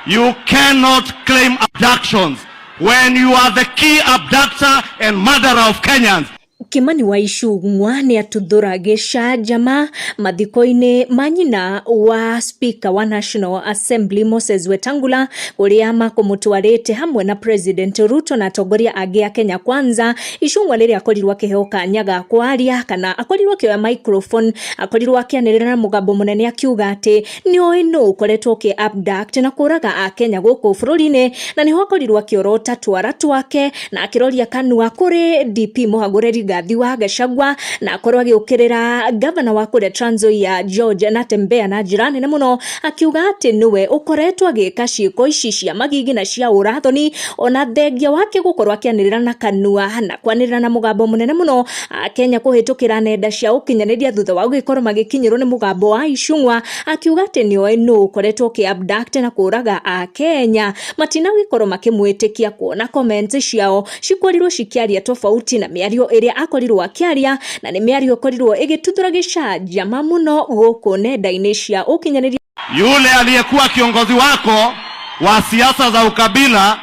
You cannot claim abductions when you are the key abductor and murderer of Kenyans. Kimani wa Ichung'wa nĩ atuthũra gĩcanjama mathiko-inĩ ma nyina wa Speaker wa National Assembly Moses Wetangula, ũrĩa makũmũtwarĩte hamwe na President Ruto na atongoria angĩ a Kenya Kwanza. Ichung'wa rĩrĩa akorirwo akĩheo kanya ga kwaria kana akorirwo akĩoya microphone, akorirwo akĩanĩrĩra na mũgambo mũnene akiuga atĩ nĩoĩ nũ ũkoretwo ũkĩ abduct na kũraga akenya gũkũ bũrũri-inĩ, na nĩho akorirwo akĩorota twara twake na akĩroria kanua kũrĩ DP mũhagũre Rigathi wa Gachagua, na akorwo agĩũkĩrĩra gavana wa kũrĩa Trans Nzoia George Natembeya na njĩra nene mũno, akiuga atĩ nĩwe ũkoretwo agĩka ciĩko ici cia magigi na cia ũrathoni. Ona thengia wake gũkorwo akĩanĩrĩra na kanua na kwanĩrĩra na mũgambo mũnene mũno, akenya kũhĩtũkĩra nenda cia ũkinyanĩria thutha wa gũgĩkorwo magĩkinyĩrwo nĩ mũgambo wa Ichung'wa akiuga atĩ nĩoĩ nũ ũkoretwo ũkĩ abduct na kũraga akenya, matinagĩkorwo makĩmwĩtĩkia kuona comments ciao cikorirwo cikĩaria tofauti na mĩario ĩrĩa akorirwo akĩaria, na nĩ mĩario ĩkorirwo ĩgĩtuthũra gĩcanjama mũno gũkũ nenda-inĩ cia ũkinyanĩria. Yule aliyekuwa kiongozi wako wa siasa za ukabila,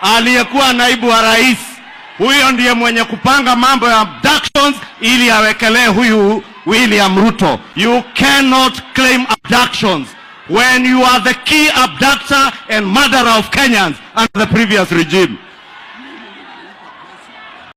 aliyekuwa naibu wa rais, huyo ndiye mwenye kupanga mambo ya abductions ili awekelee huyu William Ruto. You cannot claim abductions when you are the key abductor and murderer of Kenyans under the previous regime.